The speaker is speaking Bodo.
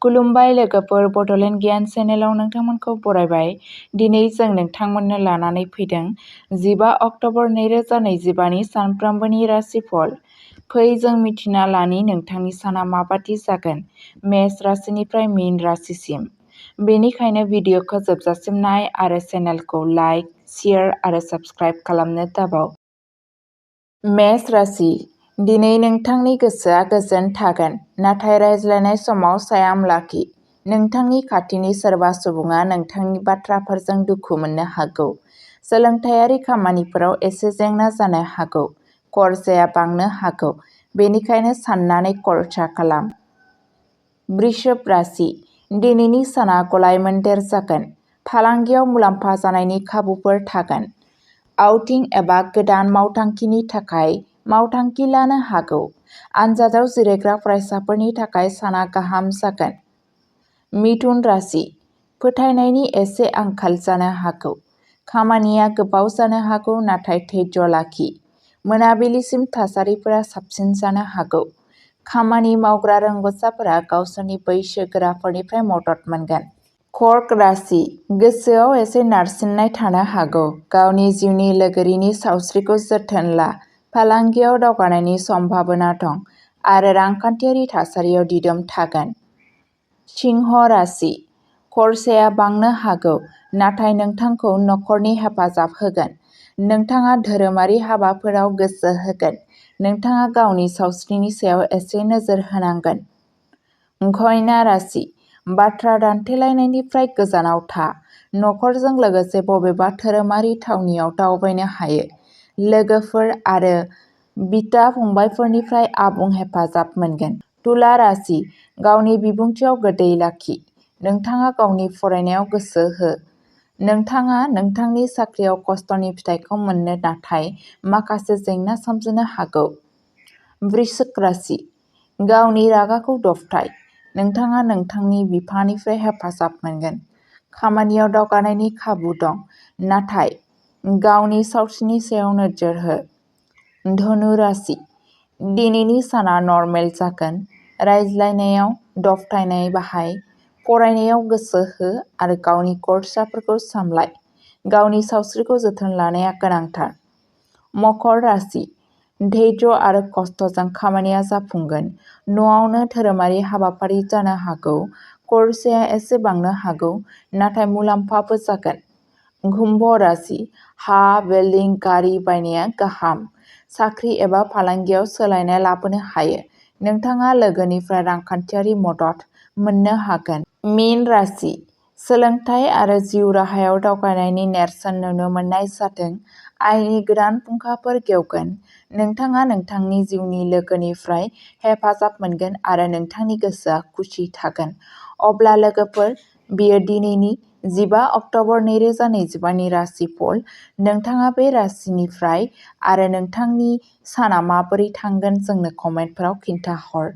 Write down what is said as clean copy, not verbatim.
खुलुमबाय लोगोफोर, बड'लेण्ड गियान चेनेलाव नोंथांमोनखौ बरायबाय। दिनै जों नोंथांमोननो लानानै फैदों 15 अक्ट'बर 2025 नि सानफ्रोमबोनि राशिफल। फै जों मिथिना लानि नोंथांनि साना माबादि जागोन मेष राशिनिफ्राय मीन राशिसिम। बेनिखायनो भिडिअखौ जोबजासिम नाय आरो चेनेलखौ लाइक, शेयार आरो साबस्क्राइब खालामनो दाबाव। मेष राशि, दिनै नोंथांनि गोसोआ गोजोन थागोन, नाथाय रायज्लायनाय समाव सायाम लाखि। नोंथांनि खाथिनि सोरबा सुबुङा नोंथांनि बाथ्राफोरजों दुखु मोननो हागौ। सोलोंथायारि खामानिफोराव एसे जेंना जानो हागौ। खरसाया बांनो हागौ, बेनिखायनो साननानै खरसा खालाम। वृषभ राशि, दिनैनि साना गलाय-मोनदेर जागोन। फालांगियाव मुलाम्फा जानायनि खाबुफोर थागोन। आउटिं एबा गोदान मावथांखिनि थाखाय मावथांखि लानो हागौ। आनजादाव जिरायग्रा फरायसाफोरनि थाखाय साना गाहाम जागोन। मिथुन राशि, फोथायनायनि एसे आंखाल जानो हागौ। खामानिया गोबाव जानो हागौ, नाथाय धैर्य लाखि। मोनाबिलिसिम थासारिफोरा साबसिन जानो हागौ। खामानि मावग्रा रोंग'साफोरा गावसोरनि बैसोगोराफोरनिफ्राय मदद मोनगोन। कर्क राशि, गोसोआव एसे नारसिननाय थानो हागौ। गावनि जिउनि लोगोरिनि सावस्रिखौ जोथोन ला। फालांगियाव दावगानायनि सम्भावना दं आरो रांखान्थियारि थासारियाव दिदोम थागोन। सिंह राशि, खरसाया बांनो हागौ, नाथाय नोंथांखौ नखरनि हेफाजाब होगोन। नोंथाङा धोरोमारि हाबाफोराव गोसो होगोन। नोंथाङा गावनि सावस्रिनि सायाव एसे नोजोर होनांगोन। कन्या राशि, बाथ्रा दान्थेलायनायनिफ्राय गोजानाव था। नखरजों लोगोसे बबेबा धोरोमारि थावनियाव दावबायनो हायो। लोगोफोर आरो बिदा-फंबायफोरनिफ्राय आबुं हेफाजाब मोनगोन। तुला राशि, गावनि बिबुंथियाव गोदै लाखि। नोंथाङा गावनि फरायनायाव गोसो हो। नोंथाङा नोंथांनि साख्रियाव खस्थ'नि फिथाइखौ मोननो, नाथाय माखासे जेंना सोमजिनो हागौ। वृश्चिक राशि, गावनि रागाखौ दबथाय। नोंथाङा नोंथांनि बिफानिफ्राय हेफाजाब मोनगोन। खामानियाव दावगानायनि खाबु दं, नाथाय गावनि सावस्रिनि सायाव नोजोर हो। धनु राशि, दिनैनि साना नरमेल जागोन। रायज्लायनायाव दबथायनाय बाहाय। फरायनायाव गोसो हो आरो गावनि खर्साफोरखौ सामलाय। गावनि सावस्रिखौ जोथोन लानाया गोनांथार। मकर राशि, धैर्य आरो खस्थ'जों खामानिया जाफुंगोन। न'आवनो धोरोमारि हाबाफारि जानो हागौ। खरसाया एसे बांनो हागौ, नाथाय मुलाम्फाबो जागोन। कुम्भ राशि, हा, बिल्डिं, गारि बायनाया गाहाम। साख्रि एबा फालांगियाव सोलायनाय लाबोनो हायो। नोंथाङा लोगोनिफ्राय रांखान्थियारि मदद मोननो हागोन। मीन राशि, सोलोंथाइ आरो जिउ राहायाव दावगानायनि नेरसोन नुनो मोननाय जादों। आयनि गोदान फुंखाफोर गेवगोन। नोंथाङा नोंथांनि जिउनि लोगोनिफ्राय हेफाजाब मोनगोन आरो नोंथांनि गोसोआ खुसि थागोन। अब्ला लोगोफोर, बेयो दिनैनि 15 अक्ट'बर 2025 नि राशिफल। नोंथाङा बे राशिनिफ्राय आरो नोंथांनि साना माबोरै थांगोन जोंनो कमेन्टफोराव खिन्थाहर।